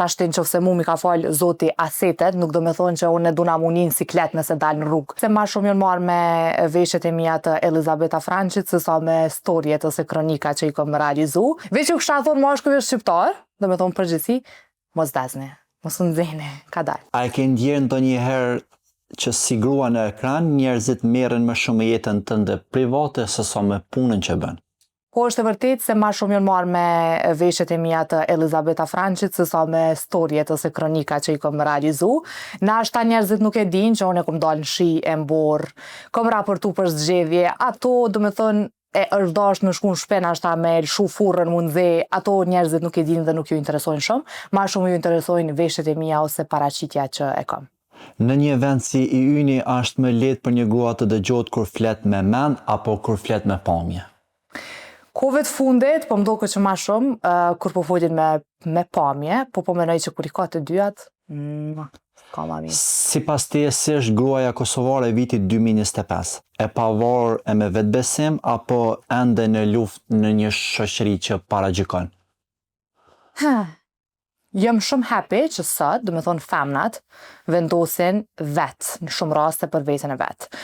Tash në qoftë se mu mi ka falë Zoti asetet, nuk do me thonë që unë e duna mu një në siklet nëse dalë në rrugë. Se ma shumë janë marrë me veshjet e mia të Elizabeta Franqit, se sa me storjet ose kronika që i kom realizu. Veç ju kësha thonë mashkujve shqiptar, do me thonë përgjithsi, mos dazni, mos u nxehni, ka dalë. A e ke ndjerë ndonjëherë që si grua në ekran, njerëzit merren më shumë me jetën tënde private se sa me punën që bën? Po, është e vërtet se ma shumë janë marrë me veshjet e mia të Elizabeta Franqit se sa me storjet ose kronika që i kom realizu. Nashta njerëzit nuk e dinë që unë e kom dalë në shi e n'borë, kom raportu për zgjedhje, ato, do me thënë, e është dashtë me shku në shpi nashta me lëshu furrën mu nxe, ato njerëzit nuk e dinë dhe nuk ju interesojnë shumë, ma shumë ju interesojnë veshjet e mia ose paraqitja që e kam. Në një vend si i yni, a është më lehtë për një grua të dëgjohet kur flet me mend apo kur flet me pamje? Kohëve të fundit, po më doket që ma shumë, kur po folin me pamje, po po menoj që kur i ka të dyjat, ka ma mirë. Sipas teje, si është gruaja kosovare e vitit 2025? E pavarur e me vetbesim apo ende në luftë në një shoqëri që paragjykon? Jam shumë happy që sot, do me thonë, femnat, vendosin vetë në shumë raste për veten e vetë.